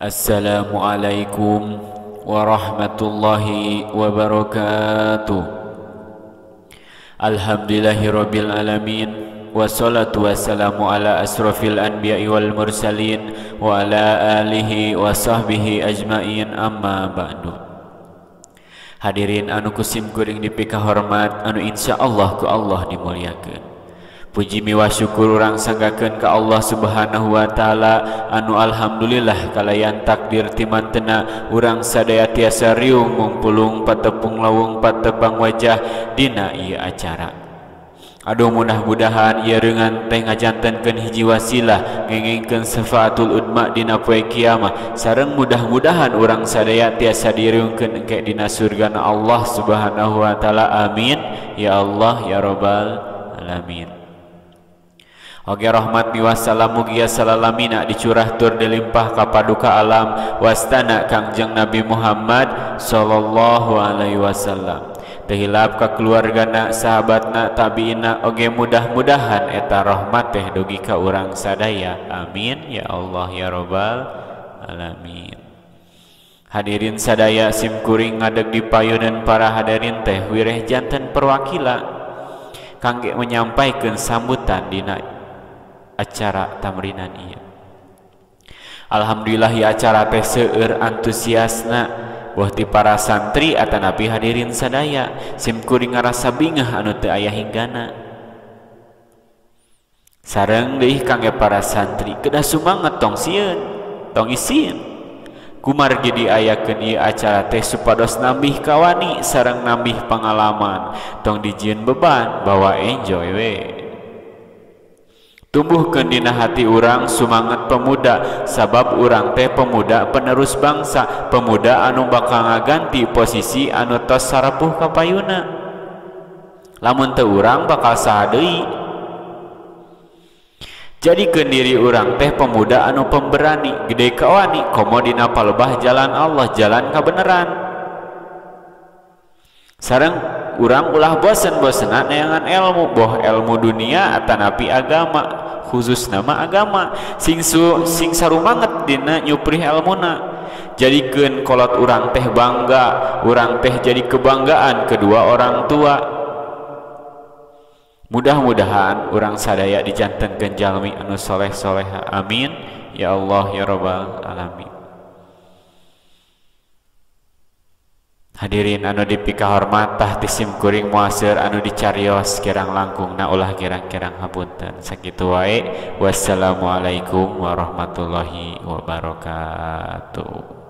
Assalamualaikum warahmatullahi wabarakatuh. Alhamdulillahirabbil alamin wassalatu wassalamu ala asrafil anbiya'i wal mursalin wa ala alihi wa sahbihi ajmain, amma ba'du. Hadirin anu kusim kuring dipikahormat, anu insyaallah ku Allah dimuliakeun. Puji miwah syukur urang sanggakeun ka Allah Subhanahu wa taala anu alhamdulillah kalayan takdir timantena urang sadaya tiasa riung mungpulung patepung lawung patepang wajah dina ieu acara. Aduh, mudah-mudahan ieu reungan teh ngajantenkeun hiji wasilah ngengengkeun syafaatul udma dina poe kiamah, sareng mudah-mudahan urang sadaya tiasa diriungkeun engke dina surgana Allah Subhanahu wa taala. Amin ya Allah ya rabbal alamin. Oge rahmat miwah salam mugia salalamina dicurah tur dilimpah ka paduka alam wastana Kangjeng Nabi Muhammad sallallahu alaihi wasallam. Teu hilap ka keluargana, sahabatna, tabiina, oge mudah-mudahan eta rahmat teh dugi ka urang sadaya. Amin ya Allah ya rabbal alamin. Hadirin sadaya, sim kuring ngadeg di payunan para hadirin teh wireh janten perwakilan kangge menyampaikan sambutan dina acara tamrinan ieu. Alhamdulillah ya acara teh seueur antusiasna boh ti para santri atanapi hadirin sadaya. Sim kuring ngarasa bingah anu teu aya hinggana. Sareng deui kangge para santri kedah sumanget, tong sieun, tong isin. Kumargi diayakeun ieu acara teh supados nambih kawani sareng nambih pengalaman, tong dijieun beban, bawa enjoy we. Tumbuhkeun dina hati urang sumanget pemuda, sabab urang teh pemuda penerus bangsa, pemuda anu bakal ngaganti posisi anu tos sarapuh kapayuna. Lamun teu urang bakal saha deui. Jadikeun diri urang teh pemuda anu pemberani, gede kawani, komo dina palebah jalan Allah, jalan kabeneran. Sareng urang ulah bosen-bosenan neangan ilmu, boh ilmu dunia atanapi agama, khusus nama agama, sing sarumanget dina nyuprih ilmuna. Jadikeun kolot urang teh bangga, urang teh jadi kebanggaan kedua orang tua. Mudah-mudahan urang sadaya dijantenkeun jalmi anu soleh-soleha. Amin ya Allah ya rabbal alamin. Hadirin anu dipikahormat, tah ti sim kuring muaseur anu dicarios kirang langkungna ulah kirang-kirang hapunten. Sakitu wae. Wassalamualaikum warahmatullahi wabarakatuh.